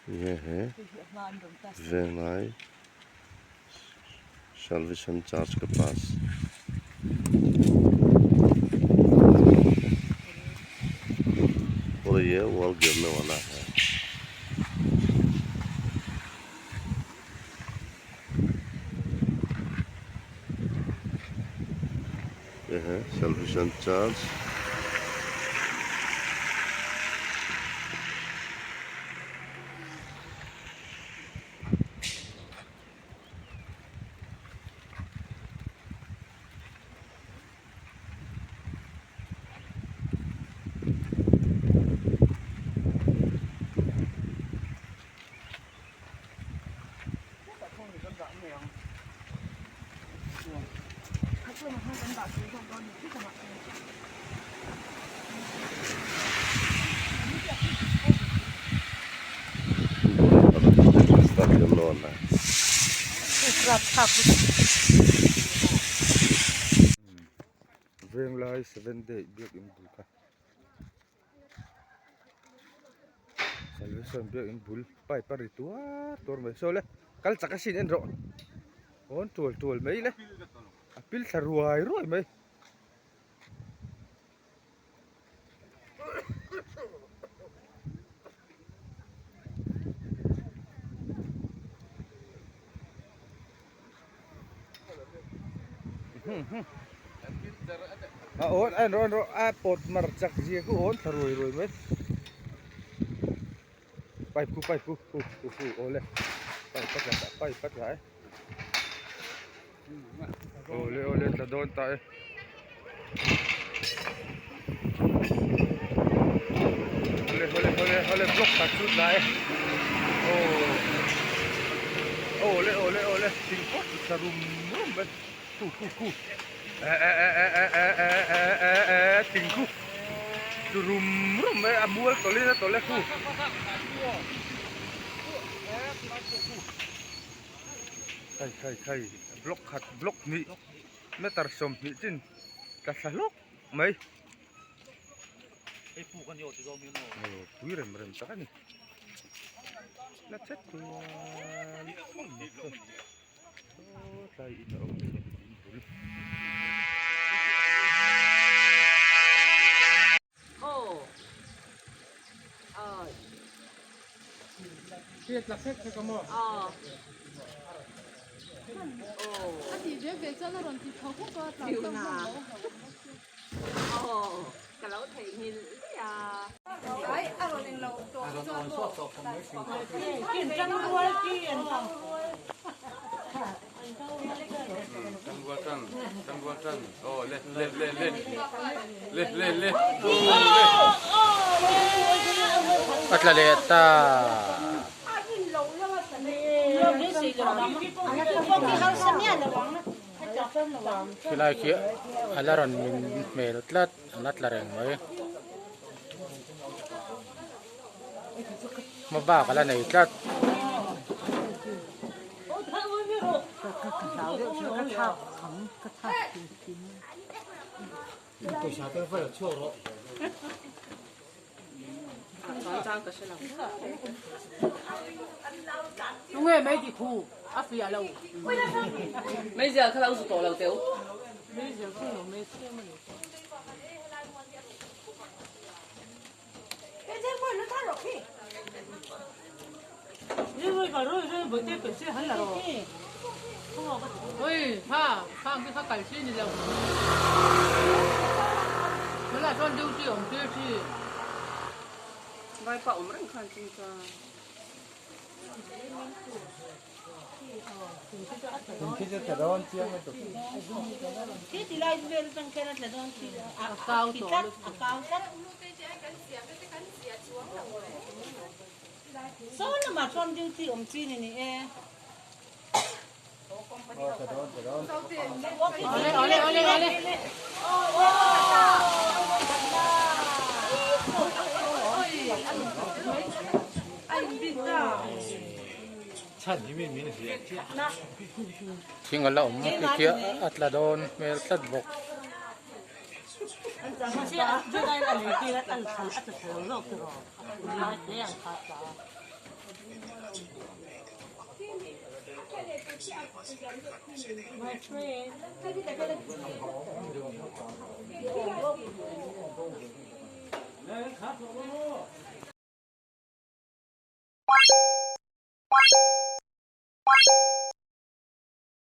Ye he Venglai Salvation Church ke paas और ये wall गिरने वाला है। ये है salvation church. Venglai seven day biakin bul kha Salvation biakin bul pipe a ri tuar tuar mai saw le kal chak asin en rawh awn tual tual mai le a pil thla ruai ruai mai. A awn a en rawh en rawh a pawt mar chak zia khu awn thla ruai ruai mai pipe khu pipe khu khu khu khu aw le pipe a tla ta pipe a tla e aw le aw le tla dawn ta e. Awle awle awle awle block khat chu tla e aw awle awle awle thing pawh chu tla rum rum mai khu khu khu eh eh eh eh eh eh eh eh eh eh thing khu chu rum rum mai a mual tawlh in a tawlh e khu khai khai khai block khat block hnih meter 20 chin tla thla hlawk mai. Hei puk a ni aw ti zawng hian aw. Aw pui rem rem tak a ni. La chet chuan saw tlai in a awm a ni in bul. Aw aw. Hriat la khek khek a maw? Aw. Aw. A tih ve ve chuan a rawn ti tho huk a, tlan tlang hman lo a hlauh awm bawk si. Aw, ka lo theihnghilh daih a. Ai, a rawn englo tawh chuan maw? A tla leh ta. Khilai khi a la rawn min hmel tlat a la tla reng mai. Hma bak a la nei tlat. Meizial kha lo zu tawh lo teu. Vaipa awm reng khan chung chuan. Thing a la awm khi khi a tla dawn hmel tlat bawk. You.